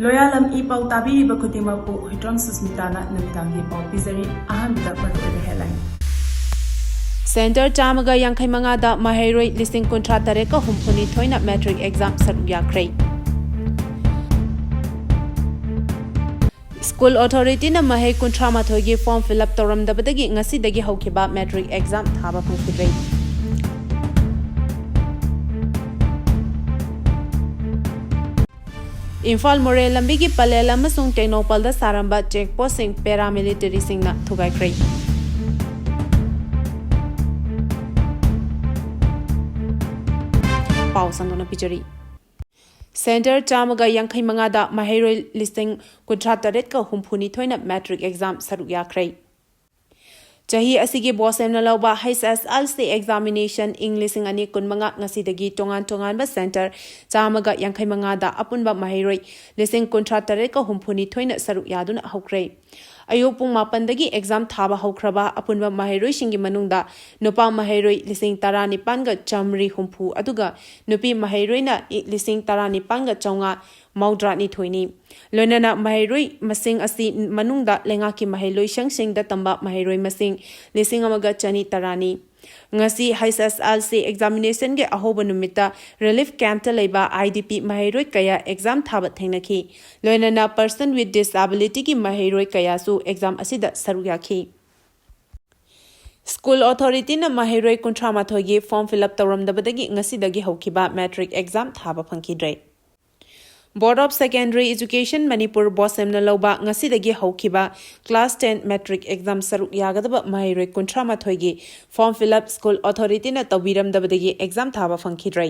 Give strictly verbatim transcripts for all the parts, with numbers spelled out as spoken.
ꯂꯣꯌꯥꯂꯝ E ꯄꯥꯎ ꯇꯥꯕꯤꯔꯤꯕ ꯈꯨꯗꯤꯡꯃꯛꯄꯨ ꯍꯨꯏꯗ꯭ꯔꯣꯝ ꯁꯨꯁꯃꯤꯇꯥꯅ ꯅꯨꯃꯤꯗꯥꯡꯒꯤ ꯄꯥꯎ ꯄꯤꯖꯔꯤ꯫ ꯑꯍꯥꯟꯕꯗ ꯃꯔꯨꯑꯣꯏꯕ headline꯫ ꯁꯦꯟꯇꯔ ꯆꯥꯝꯃꯒ ꯌꯥꯡꯈꯩ ꯃꯉꯥꯗ ꯃꯍꯩꯔꯣꯏ ꯂꯤꯁꯤꯡ ꯀꯨꯟꯊ꯭ꯔꯥ ꯇꯔꯦꯠꯀ ꯍꯨꯝꯐꯨ ꯅꯤꯊꯣꯏꯅ matric exam ꯁꯔꯨꯛ ꯌꯥꯈ꯭ꯔꯦ꯫ ꯁ꯭ꯀꯨꯜ ꯑꯣꯊꯣꯔꯤꯇꯤꯅ ꯃꯍꯩ ꯀꯨꯟꯊ꯭ꯔꯥ ꯃꯥꯊꯣꯏꯒꯤ form fill up ꯇꯧꯔꯝꯗꯕꯗꯒꯤ ꯉꯁꯤꯗꯒꯤ ꯍꯧꯈꯤꯕ matric exam ꯊꯥꯕ ꯐꯪꯈꯤꯗ꯭ꯔꯦ꯫ ꯏꯝꯐꯥꯜ ꯃꯣꯔꯦ ꯂꯝꯕꯤꯒꯤ ꯄꯂꯦꯜ ꯑꯃꯁꯨꯡ ꯇꯦꯡꯅꯧꯄꯜꯗ ꯁꯥꯔꯝꯕ check postꯁꯤꯡ paramilitaryꯁꯤꯡꯅ ꯊꯨꯒꯥꯏꯈ꯭ꯔꯦ꯫ ꯄꯥꯎ ꯁꯟꯗꯣꯛꯅ ꯄꯤꯖꯔꯤ꯫ ꯁꯦꯟꯇꯔ ꯆꯥꯝꯃꯒ ꯌꯥꯡꯈꯩ ꯃꯉꯥꯗ ꯃꯍꯩꯔꯣꯏ ꯂꯤꯁꯤꯡ ꯀꯨꯟꯊ꯭ꯔꯥ ꯇꯔꯦꯠꯀ ꯍꯨꯝꯐꯨ ꯅꯤꯊꯣꯏꯅ matric exam ꯁꯔꯨꯛ ꯌꯥꯈ꯭ꯔꯦ꯫ ꯆꯍꯤ ꯑꯁꯤꯒꯤ ꯕꯣꯁꯦꯝꯅ ꯂꯧꯕ H S L C examination ꯏꯪ ꯂꯤꯁꯤꯡ ꯑꯅꯤ ꯀꯨꯟꯃꯉꯥ ꯉꯁꯤꯗꯒꯤ ꯇꯣꯉꯥꯟ ꯇꯣꯉꯥꯟꯕ ꯁꯦꯟꯇꯔ ꯆꯥꯝꯃꯒ ꯌꯥꯡꯈꯩ ꯃꯉꯥꯗ ꯑꯄꯨꯟꯕ ꯃꯍꯩꯔꯣꯏ ꯂꯤꯁꯤꯡ ꯀꯨꯟꯊ꯭ꯔꯥ ꯇꯔꯦꯠꯀ ꯍꯨꯝꯐꯨ ꯅꯤꯊꯣꯏꯅ ꯁꯔꯨꯛ ꯌꯥꯗꯨꯅ ꯍꯧꯈ꯭ꯔꯦ꯫ ꯑꯌꯨꯛ ꯄꯨꯡ ꯃꯥꯄꯟꯗꯒꯤ exam ꯊꯥꯕ ꯍꯧꯈ꯭ꯔꯕ ꯑꯄꯨꯟꯕ ꯃꯍꯩꯔꯣꯏꯁꯤꯡꯒꯤ ꯃꯅꯨꯡꯗ ꯅꯨꯄꯥ ꯃꯍꯩꯔꯣꯏ ꯂꯤꯁꯤꯡ ꯇꯔꯥꯅꯤꯄꯥꯟꯒ ꯆꯥꯃꯔꯤ ꯍꯨꯝꯐꯨ ꯑꯗꯨꯒ ꯅꯨꯄꯤ ꯃꯍꯩꯔꯣꯏꯅ ꯂꯤꯁꯤꯡ ꯇꯔꯥꯅꯤꯄꯥꯟꯒ ꯆꯥꯝꯃꯉꯥ ꯃꯧꯗ꯭ꯔꯥꯅꯤꯊꯣꯏꯅꯤ꯫ ꯂꯣꯏꯅꯅ ꯃꯍꯩꯔꯣꯏ ꯃꯁꯤꯡ ꯑꯁꯤ ꯃꯅꯨꯡꯗ ꯂꯩꯉꯥꯛꯀꯤ ꯃꯍꯩꯂꯣꯏꯁꯪꯁꯤꯡꯗ ꯇꯝꯕ ꯃꯍꯩꯔꯣꯏ ꯃꯁꯤꯡ ꯂꯤꯁꯤꯡ ꯑꯃꯒ ꯆꯅꯤ ꯇꯔꯥꯅꯤ꯫ ꯉꯁꯤ H S L C examinationꯒꯤ ꯑꯍꯧꯕ ꯅꯨꯃꯤꯠꯇ relief campꯇ ꯂꯩꯕ I D P ꯃꯍꯩꯔꯣꯏ ꯀꯌꯥ exam ꯊꯥꯕ ꯊꯦꯡꯅꯈꯤ꯫ ꯂꯣꯏꯅꯅ person with disabilityꯒꯤ ꯃꯍꯩꯔꯣꯏ ꯀꯌꯥꯁꯨ exam ꯑꯁꯤꯗ ꯁꯔꯨꯛ ꯌꯥꯈꯤ꯫ ꯁ꯭ꯀꯨꯜ ꯑꯣꯊꯣꯔꯤꯇꯤꯅ ꯃꯍꯩꯔꯣꯏ ꯀꯨꯟꯊ꯭ꯔꯥ ꯃꯥꯊꯣꯏꯒꯤ form fill up ꯇꯧꯔꯝꯗꯕꯗꯒꯤ ꯉꯁꯤꯗꯒꯤ ꯍꯧꯈꯤꯕ matric exam ꯊꯥꯕ ꯐꯪꯈꯤꯗ꯭ꯔꯦ꯫ Board of Secondary Education Manipur ꯕꯣꯁꯦꯝꯅ ꯂꯧꯕ ꯉꯁꯤꯗꯒꯤ ꯍꯧꯈꯤꯕ class ten matric exam ꯁꯔꯨꯛ ꯌꯥꯒꯗꯕ ꯃꯍꯩꯔꯣꯏ ꯀꯨꯟꯊ꯭ꯔꯥ ꯃꯥꯊꯣꯏꯒꯤ form fill up ꯁ꯭ꯀꯨꯜ ꯑꯣꯊꯣꯔꯤꯇꯤꯅ ꯇꯧꯕꯤꯔꯝꯗꯕꯗꯒꯤ exam ꯊꯥꯕ ꯐꯪꯈꯤꯗ꯭ꯔꯦ꯫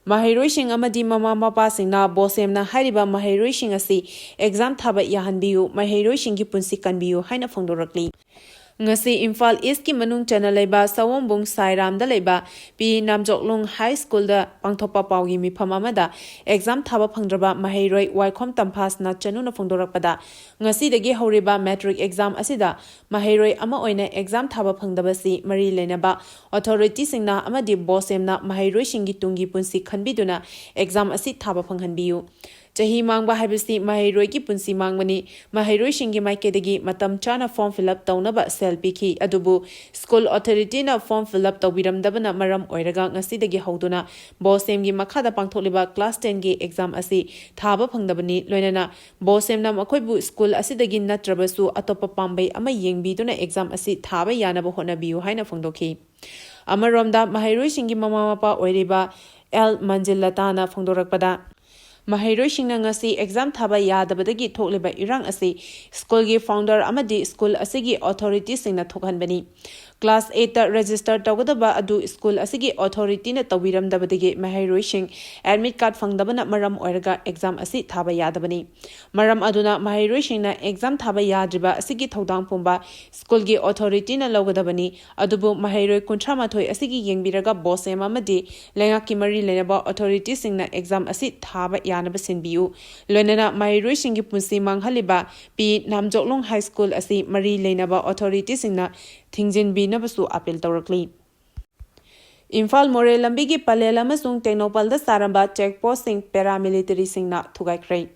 ꯃꯍꯩꯔꯣꯏꯁꯤꯡ ꯑꯃꯗꯤ ꯃꯃꯥ ꯃꯄꯥꯁꯤꯡꯅ ꯕꯣꯁꯦꯝꯅ ꯍꯥꯏꯔꯤꯕ ꯃꯍꯩꯔꯣꯏꯁꯤꯡ ꯑꯁꯤ exam ꯊꯥꯕ ꯌꯥꯍꯟꯕꯤꯌꯨ, ꯃꯍꯩꯔꯣꯏꯁꯤꯡꯒꯤ ꯄꯨꯟꯁꯤ ꯀꯟꯕꯤꯌꯨ ꯍꯥꯏꯅ ꯐꯣꯡꯗꯣꯔꯛꯂꯤ꯫ ꯉꯁꯤ ꯏꯝꯐꯥꯜ Eastꯀꯤ ꯃꯅꯨꯡ ꯆꯟꯅ ꯂꯩꯕ ꯁꯑꯣꯝꯕꯨꯡ ꯁꯥꯏꯔꯥꯝꯗ ꯂꯩꯕ ꯄꯤ ꯅꯥꯝꯖꯣꯛꯂꯨꯡ High Schoolꯗ ꯄꯥꯡꯊꯣꯛꯄ ꯄꯥꯎꯒꯤ ꯃꯤꯐꯝ ꯑꯃꯗ exam ꯊꯥꯕ ꯐꯪꯗ꯭ꯔꯕ ꯃꯍꯩꯔꯣꯏ ꯋꯥꯏꯈꯣꯝ ꯇꯝꯐꯥꯁꯅ ꯆꯅꯨꯅ ꯐꯣꯡꯗꯣꯔꯛꯄꯗ, ꯉꯁꯤꯗꯒꯤ ꯍꯧꯔꯤꯕ matric exam ꯑꯁꯤꯗ ꯃꯍꯩꯔꯣꯏ ꯑꯃ ꯑꯣꯏꯅ exam ꯊꯥꯕ ꯐꯪꯗꯕꯁꯤ ꯃꯔꯤ ꯂꯩꯅꯕ ꯑꯣꯊꯣꯔꯤꯇꯤꯁꯤꯡꯅ ꯑꯃꯗꯤ ꯕꯣꯁꯦꯝꯅ ꯃꯍꯩꯔꯣꯏꯁꯤꯡꯒꯤ ꯇꯨꯡꯒꯤ ꯄꯨꯟꯁꯤ ꯈꯟꯕꯤꯗꯨꯅ exam ꯑꯁꯤ ꯊꯥꯕ ꯐꯪꯍꯟꯕꯤꯌꯨ꯫ ꯆꯍꯤ ꯃꯥꯡꯕ ꯍꯥꯏꯕꯁꯤ ꯃꯍꯩꯔꯣꯏꯒꯤ ꯄꯨꯟꯁꯤ ꯃꯥꯡꯕꯅꯤ꯫ ꯃꯍꯩꯔꯣꯏꯁꯤꯡꯒꯤ ꯃꯥꯏꯀꯩꯗꯒꯤ ꯃꯇꯝ ꯆꯥꯅ form fill up ꯇꯧꯅꯕ ꯁꯦꯜ ꯄꯤꯈꯤ, ꯑꯗꯨꯕꯨ school authority ꯅ form fill up ꯇꯧꯕꯤꯔꯝꯗꯕꯅ ꯃꯔꯝ ꯑꯣꯏꯔꯒ ꯉꯁꯤꯗꯒꯤ ꯍꯧꯗꯨꯅ BOSEM ꯒꯤ ꯃꯈꯥꯗ ꯄꯥꯡꯊꯣꯛꯂꯤꯕ class ten ꯒꯤ exam ꯑꯁꯤ ꯊꯥꯕ ꯐꯪꯗꯕꯅꯤ꯫ ꯂꯣꯏꯅꯅ BOSEM ꯅ ꯃꯈꯣꯏꯕꯨ school ꯑꯁꯤꯗꯒꯤ ꯅꯠꯇ꯭ꯔꯕꯁꯨ ꯑꯇꯣꯞꯄ ꯄꯥꯝꯕꯩ ꯑꯃ ꯌꯦꯡꯕꯤꯗꯨꯅ exam ꯑꯁꯤ ꯊꯥꯕ ꯌꯥꯅꯕ ꯍꯣꯠꯅꯕꯤꯌꯨ ꯍꯥꯏꯅ ꯐꯣꯡꯗꯣꯛꯈꯤ꯫ ꯑꯃꯔꯣꯝꯗ, ꯃꯍꯩꯔꯣꯏꯁꯤꯡꯒꯤ ꯃꯃꯥ ꯃꯄꯥ ꯑꯣꯏꯔꯤꯕ ꯑꯦꯜ ꯃꯟꯖꯤꯜꯂꯇꯥꯅ ꯐꯣꯡꯗꯣꯔꯛꯄꯗ, ꯃꯍꯩꯔꯣꯏꯁꯤꯡꯅ ꯉꯁꯤ exam ꯊꯥꯕ ꯌꯥꯗꯕꯗꯒꯤ ꯊꯣꯛꯂꯤꯕ ꯏꯔꯥꯡ ꯑꯁꯤ school ꯒꯤ founder ꯑꯃꯗꯤ school ꯑꯁꯤꯒꯤ authority ꯁꯤꯡꯅ ꯊꯣꯛꯍꯟꯕꯅꯤ꯫ Class eight ꯇ register ꯇꯧꯒꯗꯕ ꯑꯗꯨ school ꯑꯁꯤꯒꯤ authority ꯅ ꯇꯧꯕꯤꯔꯝꯗꯕꯗꯒꯤ ꯃꯍꯩꯔꯣꯏꯁꯤꯡ admit card ꯐꯪꯗꯕꯅ ꯃꯔꯝ ꯑꯣꯏꯔꯒ exam ꯑꯁꯤ ꯊꯥꯕ ꯌꯥꯗꯕꯅꯤ꯫ ꯃꯔꯝ ꯑꯗꯨꯅ ꯃꯍꯩꯔꯣꯏꯁꯤꯡꯅ exam ꯊꯥꯕ ꯌꯥꯗ꯭ꯔꯤꯕ ꯑꯁꯤꯒꯤ ꯊꯧꯗꯥꯡ ꯄꯨꯝꯕ school ꯒꯤ authority ꯅ ꯂꯧꯒꯗꯕꯅꯤ꯫ ꯑꯗꯨꯕꯨ ꯃꯍꯩꯔꯣꯏ ꯀꯨꯟꯊ꯭ꯔꯥ ꯃꯥꯊꯣꯏ ꯑꯁꯤꯒꯤ ꯌꯦꯡꯕꯤꯔꯒ BOSEM ꯑꯃꯗꯤ ꯂꯩꯉꯥꯛꯀꯤ ꯃꯔꯤ ꯂꯩꯅꯕ authority ꯁꯤꯡꯅ exam ꯑꯁꯤ ꯊꯥꯕ ꯌꯥꯅꯕ ꯁꯤꯟꯕꯤꯌꯨ꯫ ꯂꯣꯏꯅꯅ ꯃꯍꯩꯔꯣꯏꯁꯤꯡꯒꯤ ꯄꯨꯟꯁꯤ ꯃꯥꯡꯍꯜꯂꯤꯕ ꯄꯤ ꯅꯥꯝꯖꯣꯛꯂꯣꯡ High School ꯑꯁꯤ ꯃꯔꯤ ꯂꯩꯅꯕ authority ꯁꯤꯡꯅ ꯊꯤꯡꯖꯤꯟꯕꯤꯅꯕꯁꯨ appeal ꯇꯧꯔꯛꯂꯤ꯫ ꯏꯝꯐꯥꯜ ꯃꯣꯔꯦ ꯂꯝꯕꯤꯒꯤ ꯄꯂꯦꯜ ꯑꯃꯁꯨꯡ ꯇꯦꯡꯅꯧꯄꯜꯗ ꯁꯥꯔꯝꯕ check post ꯁꯤꯡ paramilitary ꯁꯤꯡꯅ ꯊꯨꯒꯥꯏꯈ꯭ꯔꯦ꯫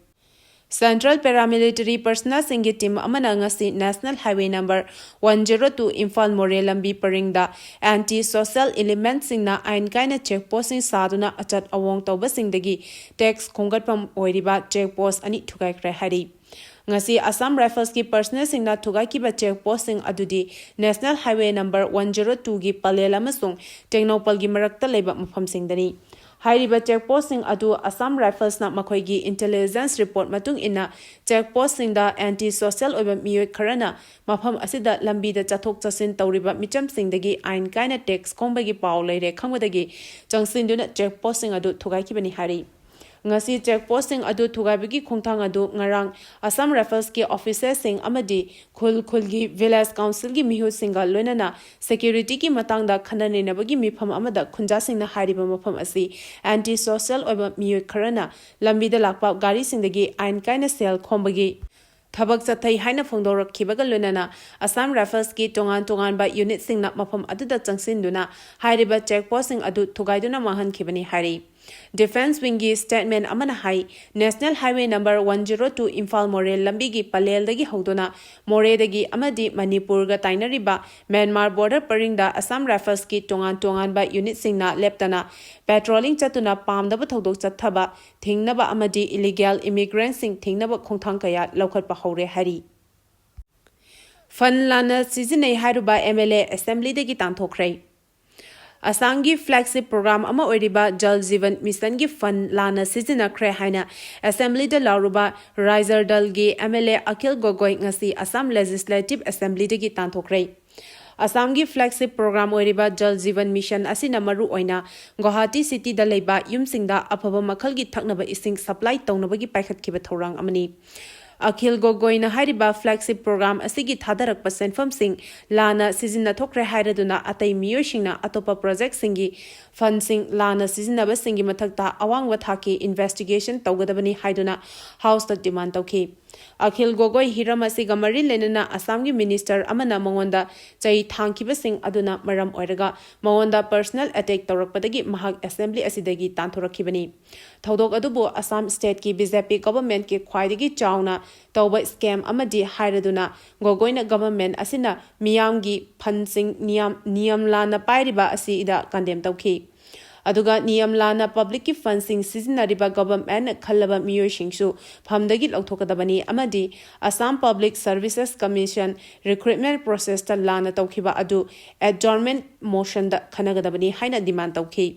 Central Paramilitary Personnel ꯁꯤꯡꯒꯤ team ꯑꯃꯅ ꯉꯁꯤ National Highway number one zero two Imphal ꯃꯣꯔꯦ ꯂꯝꯕꯤ ꯄꯔꯤꯡꯗ anti social element ꯁꯤꯡꯅ ꯑꯥꯏꯟ ꯀꯥꯏꯅ check post ꯁꯤꯡ ꯁꯥꯗꯨꯅ ꯑꯆꯠ ꯑꯋꯣꯡ ꯇꯧꯕꯁꯤꯡꯗꯒꯤ tax ꯈꯣꯝꯒꯠꯐꯝ ꯑꯣꯏꯔꯤꯕ check post ꯑꯅꯤ ꯊꯨꯒꯥꯏꯈ꯭ꯔꯦ ꯍꯥꯏꯔꯤ꯫ ꯉꯁꯤ Assam Rifles ꯀꯤ personnel ꯁꯤꯡꯅ ꯊꯨꯒꯥꯏꯈꯤꯕ check post ꯁꯤꯡ ꯑꯗꯨꯗꯤ National Highway number one zero two ꯒꯤ ꯄꯂꯦꯜ ꯑꯃꯁꯨꯡ ꯇꯦꯡꯅꯧꯄꯜꯒꯤ ꯃꯔꯛꯇ ꯂꯩꯕ ꯃꯐꯝꯁꯤꯡꯗꯅꯤ꯫ ꯍꯥꯏꯔꯤꯕ check post ꯁꯤꯡ ꯑꯗꯨ Assam Rifles ꯅ ꯃꯈꯣꯏꯒꯤ intelligence report ꯃꯇꯨꯡ ꯏꯟꯅ check post ꯁꯤꯡꯗ anti social ꯑꯣꯏꯕ ꯃꯤꯑꯣꯏ ꯈꯔꯅ ꯃꯐꯝ ꯑꯁꯤꯗ ꯂꯝꯕꯤꯗ ꯆꯠꯊꯣꯛ ꯆꯠꯁꯤꯟ ꯇꯧꯔꯤꯕ ꯃꯤꯆꯝꯁꯤꯡꯗꯒꯤ ꯑꯥꯏꯟ ꯀꯥꯏꯅ tax ꯈꯣꯝꯕꯒꯤ ꯄꯥꯎ ꯂꯩꯔꯦ ꯈꯪꯕꯗꯒꯤ ꯆꯪꯁꯤꯟꯗꯨꯅ check post ꯁꯤꯡ ꯑꯗꯨ ꯊꯨꯒꯥꯏꯈꯤꯕꯅꯤ ꯍꯥꯏꯔꯤ꯫ ꯉꯁꯤ check post ꯁꯤꯡ ꯑꯗꯨ ꯊꯨꯒꯥꯏꯕꯒꯤ ꯈꯣꯡꯊꯥꯡ ꯑꯗꯨ ꯉꯔꯥꯡ Assam Rifles ꯀꯤ officers ꯁꯤꯡ ꯑꯃꯗꯤ ꯈꯨꯜ ꯈꯨꯜꯒꯤ village council ꯒꯤ ꯃꯤꯍꯨꯠꯁꯤꯡꯒ ꯂꯣꯏꯅꯅ security ꯒꯤ ꯃꯇꯥꯡꯗ ꯈꯟꯅ ꯅꯩꯅꯕꯒꯤ ꯃꯤꯐꯝ ꯑꯃꯗ ꯈꯨꯟꯖꯥꯁꯤꯡꯅ ꯍꯥꯏꯔꯤꯕ ꯃꯐꯝ ꯑꯁꯤ anti social ꯑꯣꯏꯕ ꯃꯤꯑꯣꯏ ꯈꯔꯅ ꯂꯝꯕꯤꯗ ꯂꯥꯛꯄ ꯒꯥꯔꯤꯁꯤꯡꯗꯒꯤ ꯑꯥꯏꯟ ꯀꯥꯏꯅ ꯁꯦꯜ ꯈꯣꯝꯕꯒꯤ ꯊꯕꯛ ꯆꯠꯊꯩ ꯍꯥꯏꯅ ꯐꯣꯡꯗꯣꯔꯛꯈꯤꯕꯒ ꯂꯣꯏꯅꯅ Assam Rifles ꯀꯤ ꯇꯣꯉꯥꯟ ꯇꯣꯉꯥꯟꯕ unit ꯁꯤꯡꯅ ꯃꯐꯝ ꯑꯗꯨꯗ ꯆꯪꯁꯤꯟꯗꯨꯅ ꯍꯥꯏꯔꯤꯕ check post ꯁꯤꯡ ꯑꯗꯨ ꯊꯨꯒꯥꯏꯗꯨꯅ ꯃꯥꯡꯍꯟꯈꯤꯕꯅꯤ ꯍꯥꯏꯔꯤ꯫ Defence Wingꯒꯤ statement ꯑꯃꯅ ꯍꯥꯏ, National Highway number one zero two Imphal ꯃꯣꯔꯦ ꯂꯝꯕꯤꯒꯤ ꯄꯂꯦꯜꯗꯒꯤ ꯍꯧꯗꯨꯅ ꯃꯣꯔꯦꯗꯒꯤ ꯑꯃꯗꯤ ꯃꯅꯤꯄꯨꯔꯒ ꯇꯥꯏꯅꯔꯤꯕ ꯃ꯭ꯌꯥꯟꯃꯥꯔ border ꯄꯔꯤꯡꯗ Assam Riflesꯀꯤ ꯇꯣꯉꯥꯟ ꯇꯣꯉꯥꯟꯕ unitꯁꯤꯡꯅ ꯂꯦꯞꯇꯅ patrolling ꯆꯠꯇꯨꯅ ꯄꯥꯝꯗꯕ ꯊꯧꯗꯣꯛ ꯆꯠꯊꯕ ꯊꯤꯡꯅꯕ ꯑꯃꯗꯤ illegal immigrantꯁꯤꯡ ꯊꯤꯡꯅꯕ ꯈꯣꯡꯊꯥꯡ ꯀꯌꯥ ꯂꯧꯈꯠꯄ ꯍꯧꯔꯦ ꯍꯥꯏꯔꯤ꯫ Fund ꯂꯥꯟꯅ ꯁꯤꯖꯤꯟꯅꯩ ꯍꯥꯏꯔꯨꯕ MLA assemblyꯗꯒꯤ ꯇꯥꯟꯊꯣꯛꯈ꯭ꯔꯦ꯫ ꯑꯁꯥꯝꯒꯤ flagship program ꯑꯃ ꯑꯣꯏꯔꯤꯕ Jal Jeevan Missionꯒꯤ fund ꯂꯥꯟꯅ ꯁꯤꯖꯤꯟꯅꯈ꯭ꯔꯦ ꯍꯥꯏꯅ assemblyꯗ ꯂꯥꯎꯔꯨꯕ ꯔꯥꯏꯖꯔ ꯗꯜꯒꯤ MLA ꯑꯈꯤꯜ ꯒꯣꯒꯣꯏ ꯉꯁꯤ Assam Legislative Assemblyꯗꯒꯤ ꯇꯥꯟꯊꯣꯛꯈ꯭ꯔꯦ꯫ ꯑꯁꯥꯝꯒꯤ flagship program ꯑꯣꯏꯔꯤꯕ Jal Jeevan Mission ꯑꯁꯤꯅ ꯃꯔꯨ ꯑꯣꯏꯅ ꯒꯨꯋꯥꯍꯥꯇꯤ cityꯗ ꯂꯩꯕ ꯌꯨꯝꯁꯤꯡꯗ ꯑꯐꯕ ꯃꯈꯜꯒꯤ ꯊꯛꯅꯕ ꯏꯁꯤꯡ supply ꯇꯧꯅꯕꯒꯤ ꯄꯥꯏꯈꯠꯈꯤꯕ ꯊꯧꯔꯥꯡ ꯑꯃꯅꯤ꯫ ꯑꯈꯤꯜ ꯒꯣꯒꯣꯏꯅ ꯍꯥꯏꯔꯤꯕ flagship program ꯑꯁꯤꯒꯤ ꯊꯥꯗꯔꯛꯄ ꯁꯦꯟꯐꯝꯁꯤꯡ ꯂꯥꯟꯅ ꯁꯤꯖꯤꯟꯅꯊꯣꯛꯈ꯭ꯔꯦ ꯍꯥꯏꯔꯗꯨꯅ ꯑꯇꯩ ꯃꯤꯑꯣꯏꯁꯤꯡꯅ ꯑꯇꯣꯞꯄ projectꯁꯤꯡꯒꯤ fundꯁꯤꯡ ꯂꯥꯟꯅ ꯁꯤꯖꯤꯟꯅꯕꯁꯤꯡꯒꯤ ꯃꯊꯛꯇ ꯑꯋꯥꯡꯕ ꯊꯥꯛꯀꯤ investigation ꯇꯧꯒꯗꯕꯅꯤ ꯍꯥꯏꯗꯨꯅ Houseꯇ demand ꯇꯧꯈꯤ꯫ ꯑꯈꯤꯜ ꯒꯣꯒꯣꯏ ꯍꯤꯔꯝ ꯑꯁꯤꯒ ꯃꯔꯤ ꯂꯩꯅꯅ ꯑꯁꯥꯝꯒꯤ minister ꯑꯃꯅ ꯃꯉꯣꯟꯗ ꯆꯩ ꯊꯥꯡꯈꯤꯕꯁꯤꯡ ꯑꯗꯨꯅ ꯃꯔꯝ ꯑꯣꯏꯔꯒ ꯃꯉꯣꯟꯗ personal attack ꯇꯧꯔꯛꯄꯗꯒꯤ ꯃꯍꯥꯛ assembly ꯑꯁꯤꯗꯒꯤ ꯇꯥꯟꯊꯣꯔꯛꯈꯤꯕꯅꯤ꯫ ꯊꯧꯗꯣꯛ ꯑꯗꯨꯕꯨ ꯑꯁꯥꯝ stateꯀꯤ BJP governmentꯀꯤ ꯈ꯭ꯋꯥꯏꯗꯒꯤ ꯆꯥꯎꯅ ꯇꯧꯕ scam ꯑꯃꯗꯤ ꯍꯥꯏꯔꯗꯨꯅ ꯒꯣꯒꯣꯏꯅ government ꯑꯁꯤꯅ ꯃꯤꯌꯥꯝꯒꯤ fundꯁꯤꯡ ꯅꯤꯌꯝ, ꯅꯤꯌꯝ ꯂꯥꯟꯅ ꯄꯥꯏꯔꯤꯕ ꯑꯁꯤꯗ condemn ꯇꯧꯈꯤ꯫ ꯑꯗꯨꯒ ꯅꯤꯌꯝ ꯂꯥꯟꯅ publicꯀꯤ fundꯁꯤꯡ ꯁꯤꯖꯤꯟꯅꯔꯤꯕ governmentꯅ ꯈꯜꯂꯕ ꯃꯤꯑꯣꯏꯁꯤꯡꯁꯨ firmꯗꯒꯤ ꯂꯧꯊꯣꯛꯀꯗꯕꯅꯤ ꯑꯃꯗꯤ Assam Public Services Commission recruitment processꯇ ꯂꯥꯟꯅ ꯇꯧꯈꯤꯕ ꯑꯗꯨ adjournment motionꯗ ꯈꯟꯅꯒꯗꯕꯅꯤ ꯍꯥꯏꯅ demand ꯇꯧꯈꯤ꯫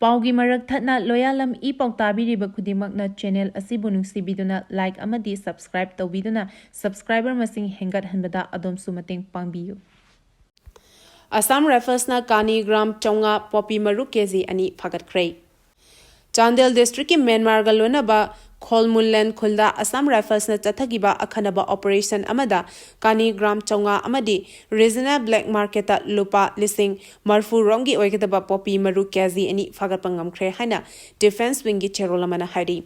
ꯄꯥꯎꯒꯤ ꯃꯔꯛ ꯊꯠꯅ ꯂꯣꯌꯥꯂꯝ ꯏ ꯄꯥꯎ ꯇꯥꯕꯤꯔꯤꯕ ꯈꯨꯗꯤꯡꯃꯛꯅ channel ꯑꯁꯤꯕꯨ ꯅꯨꯡꯁꯤꯕꯤꯗꯨꯅ like ꯑꯃꯗꯤ subscribe ꯇꯧꯕꯤꯗꯨꯅ subscriber ꯃꯁꯤꯡ ꯍꯦꯟꯒꯠꯍꯟꯕꯗ ꯑꯗꯣꯝꯁꯨ ꯃꯇꯦꯡ ꯄꯥꯡꯕꯤꯌꯨ꯫ Assam Riflesꯅ ꯀꯥꯅꯤ gram ꯆꯥꯝꯃꯉꯥ poppy ꯃꯔꯨ KG ꯑꯅꯤ ꯐꯥꯒꯠꯈ꯭ꯔꯦ꯫ ꯆꯥꯟꯗꯦꯜ districtꯀꯤ ꯃ꯭ꯌꯥꯟꯃꯥꯔꯒ ꯂꯣꯟꯅꯕ ꯈꯣꯜꯃꯨꯜꯂꯦꯟ ꯈꯨꯜꯗ Assam Riflesꯅ ꯆꯠꯊꯈꯤꯕ ꯑꯈꯟꯅꯕ operation ꯑꯃꯗ ꯀꯥꯅꯤ gram ꯆꯥꯝꯃꯉꯥ ꯑꯃꯗꯤ regional black marketꯇ ꯂꯨꯄꯥ ꯂꯤꯁꯤꯡ ꯃꯔꯤꯐꯨ ꯔꯣꯝꯒꯤ ꯑꯣꯏꯒꯗꯕ poppy ꯃꯔꯨ KG ꯑꯅꯤ ꯐꯥꯒꯠꯄ ꯉꯝꯈ꯭ꯔꯦ ꯍꯥꯏꯅ Defence Wingꯒꯤ ꯆꯦꯔꯣꯜ ꯑꯃꯅ ꯍꯥꯏꯔꯤ꯫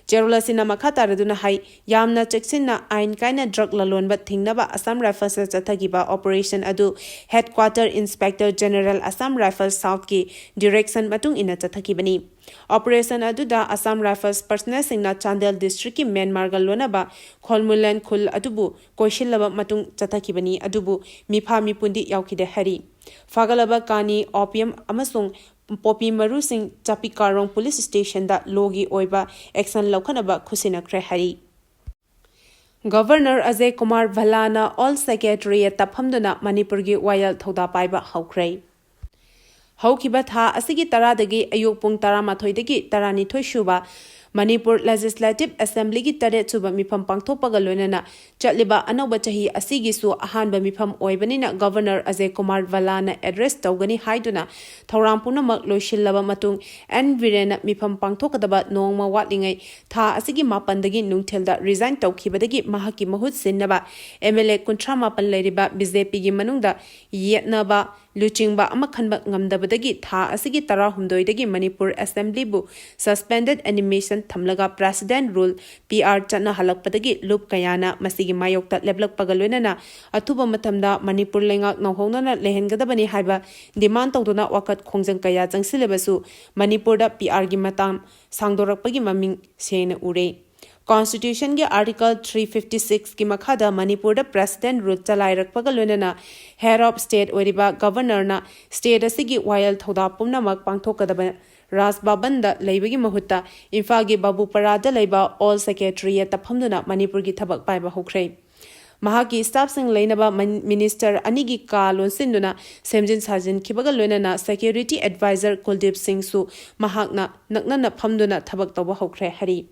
ꯆꯦꯔꯣꯜ ꯑꯁꯤꯅ ꯃꯈꯥ ꯇꯥꯔꯗꯨꯅ ꯍꯥꯏ, ꯌꯥꯝꯅ ꯆꯦꯛꯁꯤꯟꯅ ꯑꯥꯏꯟ ꯀꯥꯏꯅ ꯗ꯭ꯔꯒ ꯂꯂꯣꯟꯕ ꯊꯤꯡꯅꯕ ꯑꯁꯥꯝ ꯔꯥꯏꯐꯜꯁꯅ ꯆꯠꯊꯈꯤꯕ ꯑꯣꯄꯔꯦꯁꯟ ꯑꯗꯨ Headquarter Inspector General Assam Rifles Southꯀꯤ ꯗꯤꯔꯦꯛꯁꯟ ꯃꯇꯨꯡ ꯏꯟꯅ ꯆꯠꯊꯈꯤꯕꯅꯤ꯫ ꯑꯣꯄꯔꯦꯁꯟ ꯑꯗꯨꯗ ꯑꯁꯥꯝ ꯔꯥꯏꯐꯜꯁ ꯄꯔꯁꯅꯦꯜꯁꯤꯡꯅ ꯆꯥꯟꯗꯦꯜ ꯗꯤꯁꯇ꯭ꯔꯤꯛꯀꯤ ꯃ꯭ꯌꯥꯟꯃꯥꯔꯒ ꯂꯣꯟꯅꯕ ꯈꯣꯜꯃꯨꯂꯦꯟ ꯈꯨꯜ ꯑꯗꯨꯕꯨ ꯀꯣꯏꯁꯤꯜꯂꯕ ꯃꯇꯨꯡ ꯆꯠꯊꯈꯤꯕꯅꯤ, ꯑꯗꯨꯕꯨ ꯃꯤꯐꯥ ꯃꯤꯄꯨꯟꯗꯤ ꯌꯥꯎꯈꯤꯗꯦ ꯍꯥꯏꯔꯤ꯫ ꯐꯥꯒꯠꯂꯕ ꯀꯥꯅꯤ, ꯑꯣꯄꯤꯌꯝ ꯑꯃꯁꯨꯡ ꯄꯣꯄꯤ ꯃꯔꯨꯁꯤꯡ ꯆꯥꯄꯤꯀꯥꯔꯣꯡ ꯄꯨꯂꯤꯁ ꯁ꯭ꯇꯦꯁꯟꯗ ꯂꯣꯒꯤ ꯑꯣꯏꯕ ꯑꯦꯛꯁꯟ ꯂꯧꯈꯠꯅꯕ ꯈꯨꯠꯁꯤꯟꯅꯈ꯭ꯔꯦ ꯍꯥꯏꯔꯤ꯫ ꯒꯚꯔꯅꯔ ꯑꯖꯌ ꯀꯨꯃꯥꯔ ꯚꯜꯂꯥꯅ ꯑꯣꯜ ꯁꯦꯀ꯭ꯔꯦꯇꯔꯤꯌꯦꯠꯇ ꯐꯝꯗꯨꯅ ꯃꯅꯤꯄꯨꯔꯒꯤ ꯋꯥꯌꯦꯜ ꯊꯧꯗꯥ ꯄꯥꯏꯕ ꯍꯧꯈ꯭ꯔꯦ꯫ ꯍꯧꯈꯤꯕ ꯊꯥ ꯑꯁꯤꯒꯤ ꯇꯔꯥꯗꯒꯤ ꯑꯌꯨꯛ ꯄꯨꯡ ꯇꯔꯥꯃꯥꯊꯣꯏꯗꯒꯤ ꯇꯔꯥꯅꯤꯊꯣꯏ ꯁꯨꯕ ꯃꯅꯤꯄꯨꯔ ꯂꯦꯖꯤꯁꯂꯦꯇꯤꯚ ꯑꯦꯁꯦꯝꯕ꯭ꯂꯤꯒꯤ ꯇꯔꯦꯠ ꯁꯨꯕ ꯃꯤꯐꯝ ꯄꯥꯡꯊꯣꯛꯄꯒ ꯂꯣꯏꯅꯅ ꯆꯠꯂꯤꯕ ꯑꯅꯧꯕ ꯆꯍꯤ ꯑꯁꯤꯒꯤꯁꯨ ꯑꯍꯥꯟꯕ ꯃꯤꯐꯝ ꯑꯣꯏꯕꯅꯤꯅ ꯒꯚꯔꯅꯔ ꯑꯖꯌ ꯀꯨꯃꯥꯔ ꯚꯜꯂꯥꯅ ꯑꯦꯗ꯭ꯔꯦꯁ ꯇꯧꯒꯅꯤ ꯍꯥꯏꯗꯨꯅ ꯊꯧꯔꯥꯡ ꯄꯨꯝꯅꯃꯛ ꯂꯣꯏꯁꯤꯜꯂꯕ ꯃꯇꯨꯡ ꯑꯦꯟ ꯕꯤꯔꯦꯟꯅ ꯃꯤꯐꯝ ꯄꯥꯡꯊꯣꯛꯀꯗꯕ ꯅꯣꯡꯃ ꯋꯥꯠꯂꯤꯉꯩ ꯊꯥ ꯑꯁꯤꯒꯤ ꯃꯥꯄꯟꯗꯒꯤ ꯅꯨꯡꯊꯤꯜꯗ ꯔꯤꯖꯥꯏꯟ ꯇꯧꯈꯤꯕꯗꯒꯤ ꯃꯍꯥꯛꯀꯤ ꯃꯍꯨꯠ ꯁꯤꯟꯅꯕ ꯑꯦꯝ ꯑꯦꯜ ꯑꯦ ꯀꯨꯟꯊ꯭ꯔꯥ ꯃꯥꯄꯟ ꯂꯩꯔꯤꯕ ꯕꯤ ꯖꯦ ꯄꯤꯒꯤ ꯃꯅꯨꯡꯗ ꯌꯦꯠꯅꯕ ꯂꯨꯆꯤꯡꯕ ꯑꯃ ꯈꯟꯕ ꯉꯝꯗꯕꯗꯒꯤ ꯊꯥ ꯑꯁꯤꯒꯤ ꯇꯔꯥꯍꯨꯝꯗꯣꯏꯗꯒꯤ ꯃꯅꯤꯄꯨꯔ ꯑꯦꯁꯦꯝꯕ꯭ꯂꯤꯕꯨ suspended animation ꯊꯝꯂꯒ president rule, P R ꯆꯠꯅꯍꯜꯂꯛꯄꯗꯒꯤ ꯂꯨꯞ ꯀꯌꯥꯅ ꯃꯁꯤꯒꯤ ꯃꯥꯌꯣꯛꯇ ꯂꯦꯞꯂꯛꯄꯒ ꯂꯣꯏꯅꯅ ꯑꯊꯨꯕ ꯃꯇꯝꯗ ꯃꯅꯤꯄꯨꯔ ꯂꯩꯉꯥꯛ ꯅꯧꯍꯧꯅꯅ ꯂꯩꯍꯟꯒꯗꯕꯅꯤ ꯍꯥꯏꯕ demand ꯇꯧꯗꯨꯅ ꯋꯥꯀꯠ ꯈꯣꯡꯖꯪ ꯀꯌꯥ ꯆꯪꯁꯤꯜꯂꯕꯁꯨ ꯃꯅꯤꯄꯨꯔꯗ P R ꯒꯤ ꯃꯇꯥꯡ ꯁꯥꯡꯗꯣꯔꯛꯄꯒꯤ ꯃꯃꯤꯡ ꯁꯦꯡꯅ ꯎꯔꯦ꯫ Constitution ꯒꯤ Article three fifty six ꯀꯤ ꯃꯈꯥꯗ ꯃꯅꯤꯄꯨꯔꯗ president rule ꯆꯂꯥꯏꯔꯛꯄꯒ ꯂꯣꯏꯅꯅ head of state ꯑꯣꯏꯔꯤꯕ ꯒꯚꯔꯅꯔꯅ state ꯑꯁꯤꯒꯤ ꯋꯥꯌꯦꯜ ꯊꯧꯗꯥ ꯄꯨꯝꯅꯃꯛ ꯄꯥꯡꯊꯣꯛꯀꯗꯕ ꯔꯥꯖ ꯚꯕꯟꯗ ꯂꯩꯕꯒꯤ ꯃꯍꯨꯠꯇ ꯏꯝꯐꯥꯜꯒꯤ ꯕꯥꯕꯨꯄꯥꯔꯥꯗ ꯂꯩꯕ ꯑꯣꯜ ꯁꯦꯀ꯭ꯔꯦꯇꯔꯤꯌꯦꯠꯇ ꯐꯝꯗꯨꯅ ꯃꯅꯤꯄꯨꯔꯒꯤ ꯊꯕꯛ ꯄꯥꯏꯕ ꯍꯧꯈ꯭ꯔꯦ꯫ ꯃꯍꯥꯛꯀꯤ staff ꯁꯤꯡ ꯂꯩꯅꯕ ꯃꯟ-, minister ꯑꯅꯤꯒꯤ ꯀꯥ ꯂꯣꯟꯁꯤꯟꯗꯨꯅ ꯁꯦꯝꯖꯤꯟ ꯁꯥꯖꯤꯟꯈꯤꯕꯒ ꯂꯣꯏꯅꯅ security adviser ꯀꯨꯜꯗꯤꯞ ꯁꯤꯡꯁꯨ ꯃꯍꯥꯛꯅ ꯅꯛꯅꯅ ꯐꯝꯗꯨꯅ ꯊꯕꯛ ꯇꯧꯕ ꯍꯧꯈ꯭ꯔꯦ ꯍꯥꯏꯔꯤ꯫